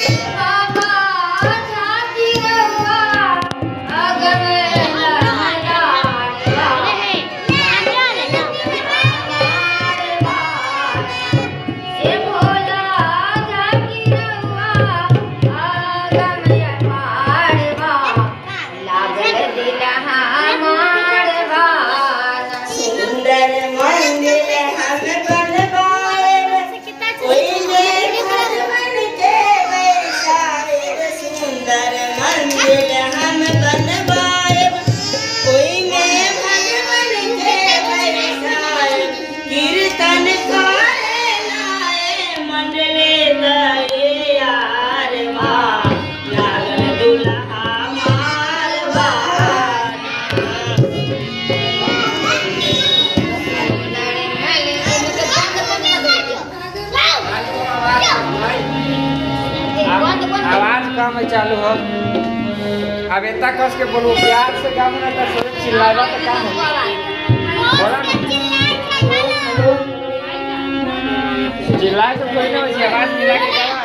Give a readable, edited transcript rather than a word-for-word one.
बाबा झांकी रहुआ अगम ए भोला झांकी रहुआ अगम अपारवा लागल दिल हमारवा। सुंदर मंदिर हम बनवाए, ओइमे भगवान के बैसाएब। सुंदर मंदिर हम बनवाएब, ओइमे भगवान के बैसाएब। कीर्तन करे लाए मंडले तैयारवा, लागल दुल्हा मारवा। आवाज कम है, चालू हो। अब इतना कस के बोलो, प्यार से गाओ ना तो सब चिल्लाएगा तो काम हो। बोला ना, चिल्लाए तो कोई ना, वैसे आवाज मिला के गाओ।